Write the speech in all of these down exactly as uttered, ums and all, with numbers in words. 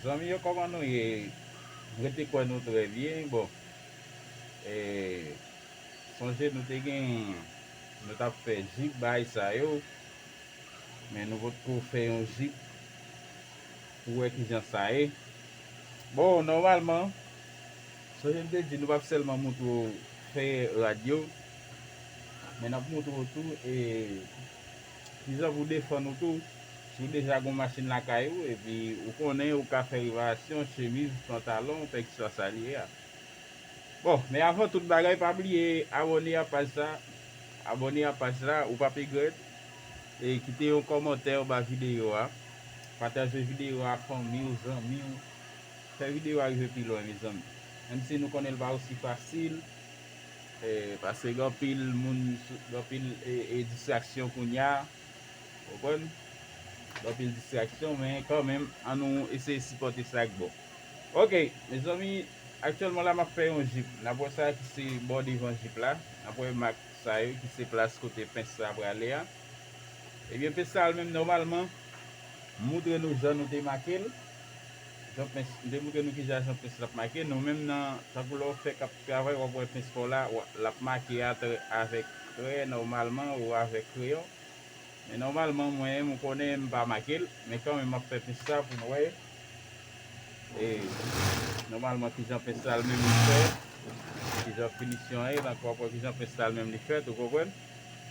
Zanmi yo, kòman nou ye? M rete kwè nou trè byen. Bon, e, sonje nou te gen, nou t ap fè jip bagay sa yo, men nou potko fè yon jip pou wè kijan sa ye. Bon, nòmalman, sonje m te di nou p ap sèlman moutre w fè rad yo, men n ap moutre w tou, e, kijan pou defann ou tou. Si w deja gon machin lakay ou, epi ou konnen ou ka fè reparasyon chemiz, pantalon, kèlkeswa sa li ye a. Bon, men avan tout bagay, pa bliye abòne a paj sa, abòne a paj la, ou p ap regrèt, e kite yon kòmantè anba videyo a, pataje videyo a fanmi w, zanmi w, fè videyo a rive pi lwen, mezanmi. Menm si nou konnen l pa osi fasil, e, paske gen anpil moun, gen anpil, e, e, distraksyon kounye a, konprann? Gen anpil distraksyon, men kanmenm, ann nou eseye sipòte sa k bon. Ok, mezanmi, aktyèlman la, m ap fè yon jip. N ap wè sa ki se bò devan jip la. N ap wè mak sa yo ki se plas kote pens la prale a. Ebyen, pens la menm, nòmalman, m moutre nou jan nou te make l. Jan pens, m te moutre nou kijan jan pens la ap make. Nou menm nan, tankou lè w fè k ap travay, w ap wè pens pa w la, w, l ap make a trè, avèk krè nòmalman ou avèk kreyon. Men nòmalman, mwen, m konnen m pa make l, men kanmenm, m ap fè pens la pou nou wè. E, nòmalman, kijan pens la l menm li fèt, kijan finisyon an ye, tankou w ap wè kijan pens la l menm li fèt, ou konprann?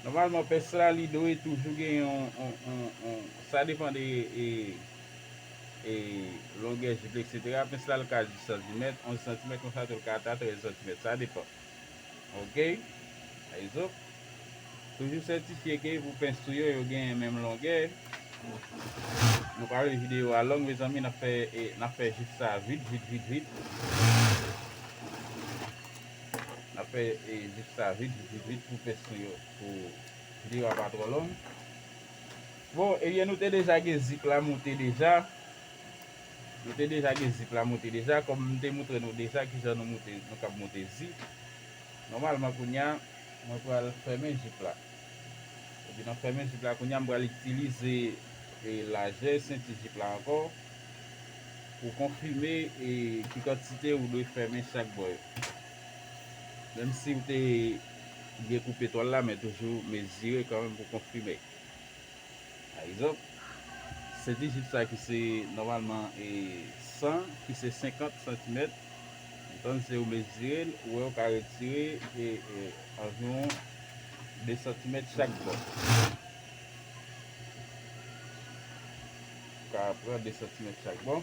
Nòmalman, pens la, li dwe toujou gen yon, yon, yon, yon, sa depann de, e, e, longè jip, etsetera. Pens la, l ka dis santimèt, onz santimèt, konsa tou, l ka ata trèz santimèt, sa depann. Ok? Pa egzanp, toujou sètifye ke pou pens ou yo, yo gen menm longè. Nou pa vle videyo a long, mezanmi, n ap fè, e, n ap fè jip sa vit, vit, vit, vit. N ap fè, e, jip sa vit, vit, vit, vit pou pens nou yo, pou videyo a pa twò long. Bon, ebyen, nou te deja gen zip la moute deja. Nou te deja gen zip la moute deja, kòm m te moutre nou deja kijan nou moute, nou kab moute zip. Nòmalman, kounye a, mwen pral fèmen jip la. Epi nan fèmen jip la, kounye a, m pral itilize, e, lajè senti jip la ankò pou konfime, e, ki kantite ou dwe fèmen chak bò yo. Menm si ou te dekoupe twal la, men toujou mezire kanmenm pou konfime. Pa egzanp, senti jip sa ki se nòmalman, e, san, ki se senkant santimèt, antan se ou mezire l, ou wè ou ka retire, e, e, anviwon de santimèt chak bò. Ou ka pran de santimèt chak bò.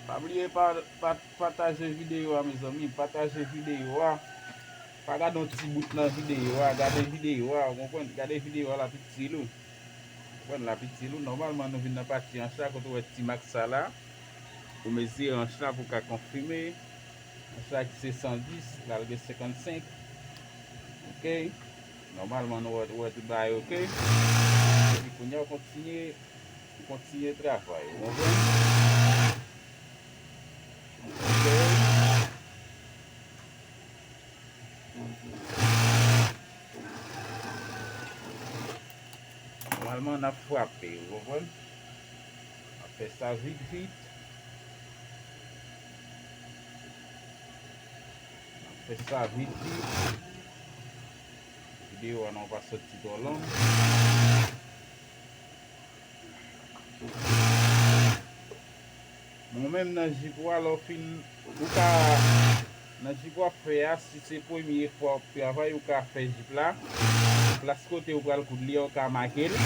Pa bliye pa, pa, pataje videyo a, mezanmi. Pataje videyo a. Pa gade yon ti bout nan videyo a. Gade videyo a, ou konprann? Gade videyo a, l ap itil ou. Ou konprann? L ap itil ou. Nòmalman, nou vin nan pati anch la, kote w wè ti mak sa la. Ou mezire anch la pou w ka konfime. Anch la ki se san dis, l al gen senkannsenk. Ok. Nòmalman, nou wè, wè tout bagay ok. Epi kounye a, w kontinye, w kontinye travay. Ou konprann? Ok. Nòmalman, n ap frape, ou konprann? N ap fè sa vit, vit. N ap fè sa vit, vit. Videyo a non pa soti twò long. Mwen menm nan jip ou a, lè w fin, ou ka, nan jip w ap fè a, si se premye fwa w ap travay, ou ka fè jip la, plas kote ou pral koud li a, ou ka make l,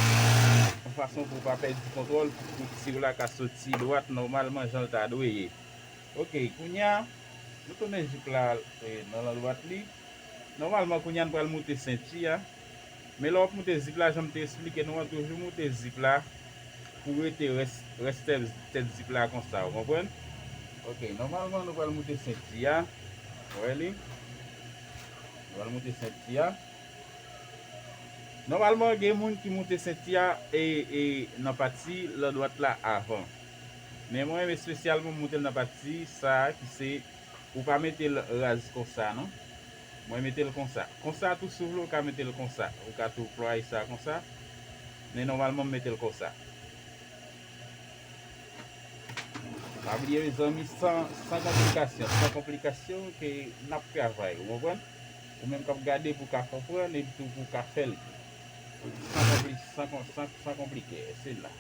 yon fason pou w pa pèdi kontwòl, pou kout si w la ka soti dwat nòmalman jan l ta dwe ye. Ok, kounye a, nou tounen jip la, e, nan landwat li. Nòmalman, kounye a, n pral moute senti a. Men lè w ap moute zip la, jan m te esplike nou an, toujou moute zip la pou rete rès, rès tèt, tèt zip la konsa, ou konprann? Ok, nòmalman, nou pral moute senti a. Ou wè li? Nou pral moute senti a. Nòmalman, gen moun ki moute senti a e, e nan pati landwat la avan. Men mwen menm espesyalman, m moute l nan pati sa a ki se Ou pa mete l raz konsa, non. Mwen mete l konsa. Konsa tou, si w vle, ou ka mete l konsa. Ou ka tou plwaye sa konsa. Men nòmalman, m mete l konsa. Pa bliye, mezanmi, san, san konplikasyon, san konplikasyon ke n ap travay, ou konprann? Ou menm k ap gade pou w ka konprann, epi tou pou w ka fè l tou. San konpli-, san kon-, san, san konplike, se la.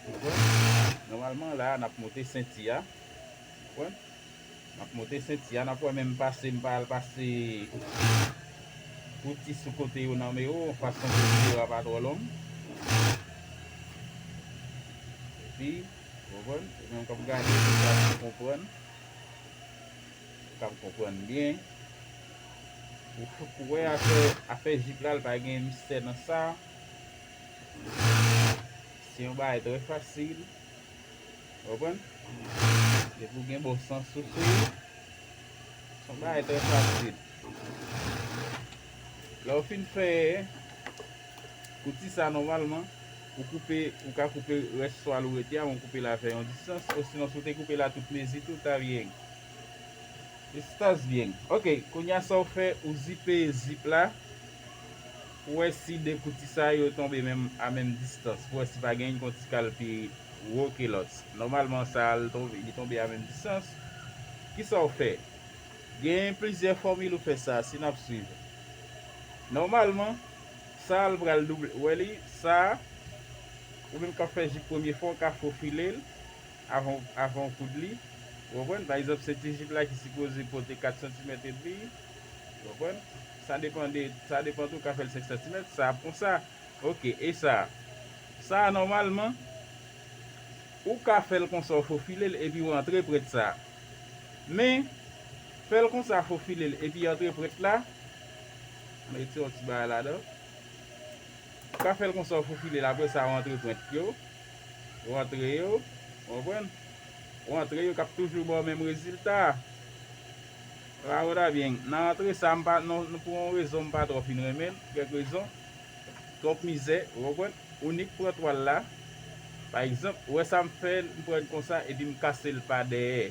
Ou konprann? Nòmalman, la, n ap monte senti a. Ou konprann? N ap monte senti a, n ap wè menm pase, m pa al pase kouti sou kote yo nan men yo, yon fason pou videyo a pa twò long. Epi, ou konprann? Ou menm k ap gade, ou ka konprann. Ou ka konprann byen. Ou, ou wè afè, afè jip la, l pa gen mistè nan sa. Se yon bagay trè fasil. Ou konprann? Depi w gen bon sans sou sou, se yon bagay trè fasil. Lè w fin fè kouti sa, nòmalman, ou koupe, ou ka koupe rès swal ou rete a, ou koupe l avè yon distans, osinon, si w te koupe l a tout mezi tou, ta byen. Estás bien. Ok, kounye a sa w fè, ou zipe zip la. Ou wè si de kouti sa yo tonbe menm, a menm distans. Pou wè si pa gen youn ki yon ti kal pi wo ke lòt. Nòmalman, sa a, l tonbe, li tonbe a menm distans. Kisa w fè? Gen plizyè fòmil ou fè sa, si n ap swiv. Nòmalman, sa a, l pral double. Ou wè li, sa a, ou menm k ap fè jip premye fwa, w ka fofile l avan, avan w koud li. Ou konprann? Pa egzanp, senti jip la ki sipoze pote kat santimèt edmi. Ou konprann? Sa depann de, sa depann tou, w ka fè l senk santimèt, sa ap konsa. Ok, e sa? Sa a, nòmalman, ou ka fè l konsa, w fofile l, epi w antre prèt sa a. Men, fè l konsa, fofile l, epi antre prèt la. Mete yon ti bagay ladan. Ou ka fè l konsa, w fofile l, apre sa, w antre prèt yo. Ou antre yo, ou konprann? Ou antre yo k ap toujou ba w menm rezilta a. Ahora bien, nan antre sa, m pa, non, non, pou yon rezon, m pa twò fin renmen l, kèk rezon. Twòp mizè, ou konprann? Ou nik pran twal la. Pa egzanp, ou wè sa m fè, m pran l konsa, epi m kase l pa dèyè.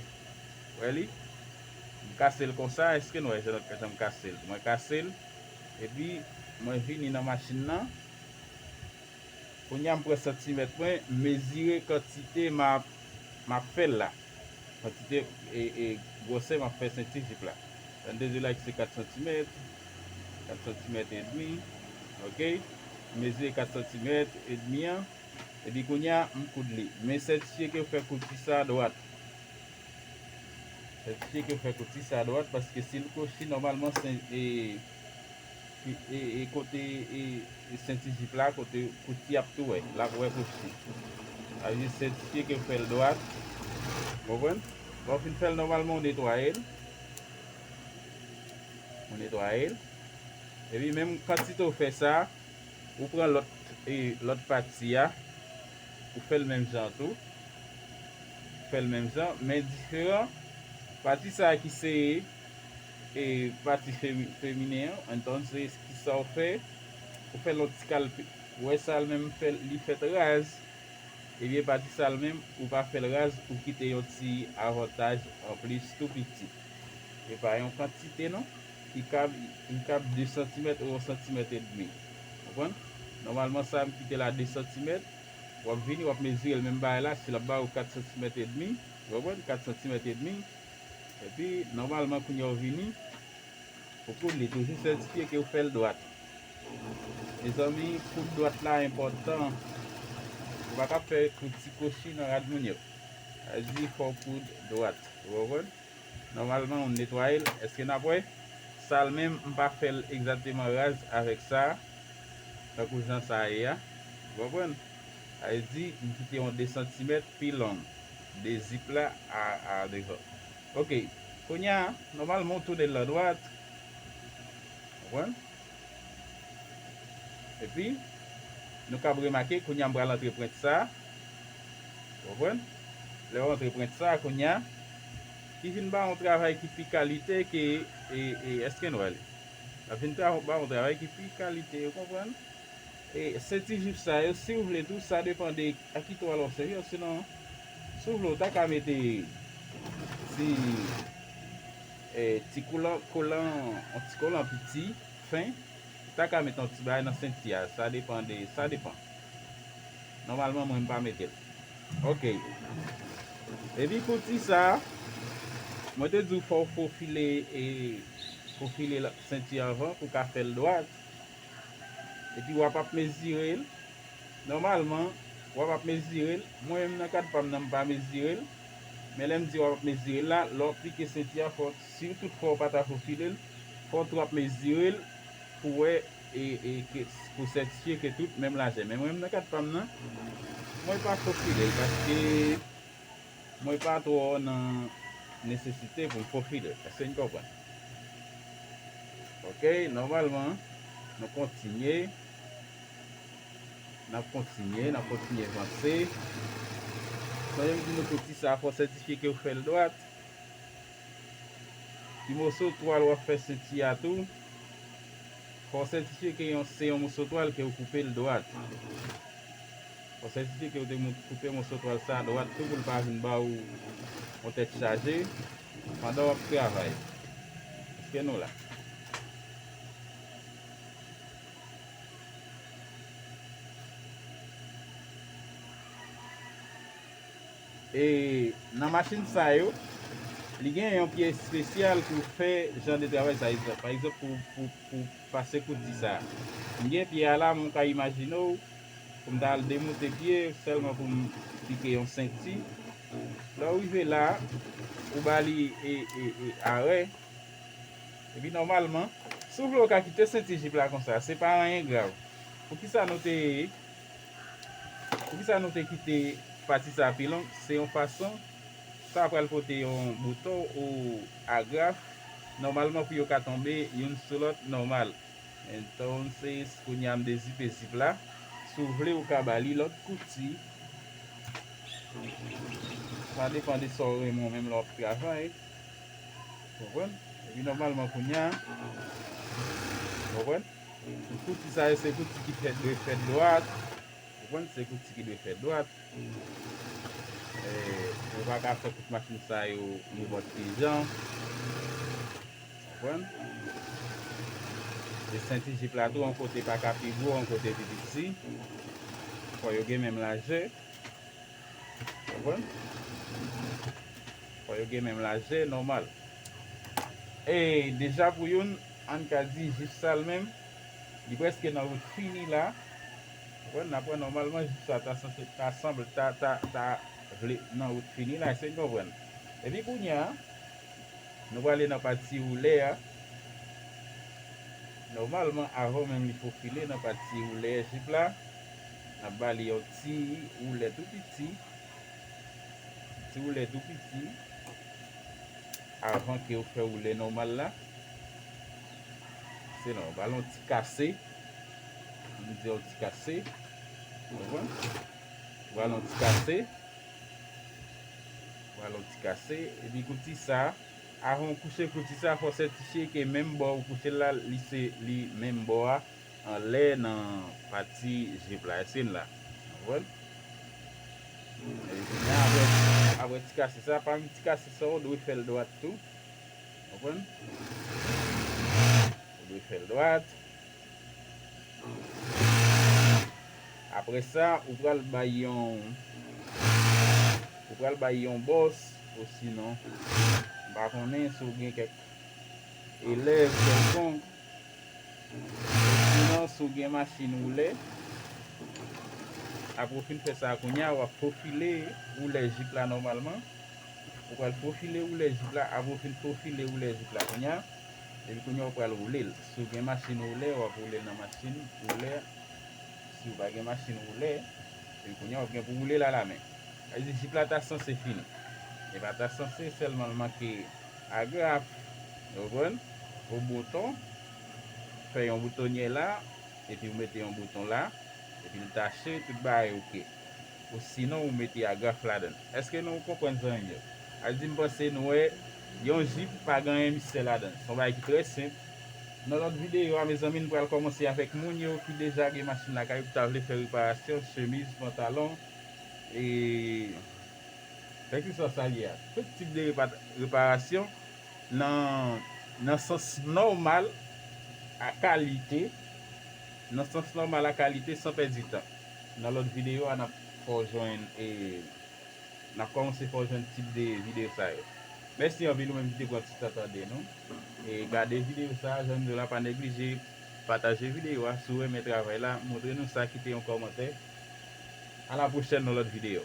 Wè li? M kase l konsa, èske n wè jan, jan m kase l? Mwen kase l, epi mwen vini nan machin nan. Kounye a m pran santimèt mwen, m mezire kantite m ap, m ap fè l la. Kantite, e, e, gwosè m ap fè senti jip la. Sa n te di la ki se kat santimèt, kat santimèt edmi, ok? M mezire kat santimèt edmi an, epi kounye a m koud li. Men sètifye ke w fè kouti sa dwat. Sètifye ke w fè kouti sa dwat, paske si l kwochi, nòmalman, se, e, e, e kote, e, e senti jip la, kote kouti ap tou wè, l ap wè kwochi. Sa vle di sètifye ke w fè l dwat. Konprann? Lè w fin fè l nòmalman, w netwaye l. Ou netwaye l. Epi menm kantite w fè sa, ou pran lòt, e, lòt pati a, ou fè l menm jan tou. Ou fè l menm jan, men diferan. Pati sa a ki se, e, pati femi-, feminen an, entonces, kisa w fè? Ou fè l yon ti kal, ou wè sa l menm fè, li fèt raz. Ebyen, pati sa l menm, ou pa fè l raz, ou kite yon ti avantaj anplis tou piti. E pa yon kantite non, li kab, li kab de santimèt ou yon santimèt edmi. Konprann? Nòmalman, sa a, m kite l a de santimèt. W ap vini, w ap mezire l menm bagay la, si l ap ba ou kat santimèt edmi. Ou konprann? Kat santimèt edmi. Epi, nòmalman, kounye a w vini, ou koud li, toujou sètifye ke w fè l dwat. Mezanmi, koud dwat la enpòtan. Ou pa ka fè koud ti kwochi nan rad moun yo. Sa vle di, fò w koud dwat. Ou konprann? Nòmalman, ou netwaye l. Èske n ap wè? Sa l menm, m pa fè l egzakteman raz avèk sa a. Tankou jan sa ye a. Ou konprann? Sa vle di, m kite yon de santimèt pi long de zip la a, a devan. Ok. Kounye a, nòmalman, w tounen l nan dwat. Konprann? Epi, nou kab remake, kounye a, m pral antre pwent sa a. Konprann? Lè w antre pwent sa a, kounye a, li vin ba w yon travay ki pi kalite ke, e, e, èske n wè li? L ap vin tra-, ba w yon travay ki pi kalite, ou konprann? E, senti jip sa yo, si w vle tou, sa depann de a ki twal w ap sèvi, sinon, si w vle, w ta ka mete ti, e, ti kolan, kolan, yon ti kolan piti, fen, w ta ka mete yon ti bagay nan senti a, sa depann de, sa depann. Nòmalman, mwen, m pa mete l. Ok. Epi kouti sa, mwen te di w fò w fofile e fofile la- senti avan pou w ka fè l dwat. Epi w ap ap mezire l. Nòmalman, w ap ap mezire l. Mwen menm nan kad pa m nan, m pa mezire l. Men lè m di w ap ap mezire l la, lè w aplike senti a, fò, si tout fwa w pa ta fofile l, fò w tou ap mezire l pou wè e, e ke, pou sètifye ke tout menm lajè. Men mwen menm nan kad pa m nan, mwen pa fofile l paske mwen pa twò nan nesesite pou m fofile l. Èske n konprann? Ok, nòmalman, nou kontinye. N ap kontinye, n ap kontinye vanse. Sonje m di nou kouti sa, fò w sètifye ke w fè l dwat. Ti moso twal w ap fè senti a tou, fò w sètifye ke yon, se yon moso twal ke w koupe l dwat. Fò w sètifye ke w te mou- koupe moso twal sa dwat tou pou l pa vin ba w yon tèt chaje pandan w ap travay. Èske nou la? E nan machin sa yo, li gen yon pye espesyal pou fè jan de travay sa. Pa egzanp, pou, pou, pou pase kouti sa. M gen pye a la, mwen ka imajine w, pou m ta al demonte pye, sèlman pou m pike yon senti. Lè w rive la, ou ba li e, e, e arè. Epi nòmalman, si w vle w ka kite senti jip la konsa, se pa anyen grav. Poukisa nou te, poukisa nou te kite pati sa pi long? Se yon fason, sa pral pote yon bouton ou agraf, nòmalman pou yo ka tonbe youn sou lòt nòmal. Entonces, kounye a m dezipe zip la. Si w vle, ou ka ba li lòt kouti. Sa depann de sa w renmen w menm lè w ap travay. Konprann? Epi nòmalman kounye a, konprann? Kouti sa yo se kouti ki fèt, dwe fèt dwat. Konprann? Se kouti ki dwe fèt dwat. E, ou pa ka fè tout machin sa yo nenpòt ki jan. Konprann? E senti jip la tou, yon kote pa ka pi gwo, yon kote pi piti. Fò yo gen menm lajè. Konprann? Fò yo gen menm lajè nòmal. E deja pou youn, ann ka di jip sa l menm, li prèske nan wout fini la. Konprann? N ap wè nòmalman jip sa ta sanse, ta sanble, ta, ta, ta vle nan wout fini la, èske n konprann? Epi kounye a, nou prale nan pati woulè a. Nòmalman, avan menm li fofile nan pati woulè jip la, n ap ba li yon ti woulè tou piti. Ti woulè tou piti. Avan ke w fè woulè nòmal la. Se non, ba l yon ti kase. M di yon ti kase. Konprann? Ba l yon ti kase. Ba l yon ti kase. Epi kouti sa, avan w kouche kouti sa, fò w sètifye ke menm bò ou kouche l la, li se li menm bò a, anlè nan pati jip la. Èske n la? Konprann? E kounye a, apre, apre ti kase sa, pami ti kase sa, ou dwe fè l dwat tou. Konprann? Ou dwe fè l dwat. Apre sa, ou pral bay yon, ou pral bay yon bòs, osinon, m pa konnen si w gen kèk elèv kèlkonk, osinon, si w gen machin woulè, apre w fin fè sa kounye a, w ap fofile woulè jip la nòmalman. Ou pral fofile woulè jip la, apre w fin fofile woulè jip la kounye a, epi kounye a w pral woule l. Si w gen machin woulè, w ap woule l nan machin woulè. Si w pa gen machin woulè, epi kounye a w ap gen pou woule l alamen. Sa vle di jip la ta sanse fini. Li pa ta sanse, sèlman l manke agraf, ou konprann? Yon bouton, fè yon boutonyè la, epi w mete yon bouton la, epi l tache, tout bagay oke. Osinon, ou mete agraf ladan l. Èske nou konprann, zanmi m yo? Sa vle di, m panse nou wè, yon jip pa gen anyen mistè ladan l. Se yon bagay ki trè senp. Nan lòt videyo a, mezanmi, n pral kòmanse avèk moun yo ki deja gen machin lakay yo, ki ta vle fè reparasyon, chemiz, pantalon, e kèlkeswa sa l ye a. Tout tip de repa-, reparasyon nan, nan sans nòmal a kalite, nan sans nòmal a kalite, san pèdi tan. Nan lòt videyo a, n ap fè w jwenn e n ap kòmanse fè w jwenn tip de videyo sa yo. Mèsi anpil ou menm ki te pran ti tan tande nou. E gade videyo sa, jan m di w la, pa neglije pataje videyo a. Si w renmen travay la, montre nou sa, kite yon kòmantè. A la pwochèn nan lòt videyo.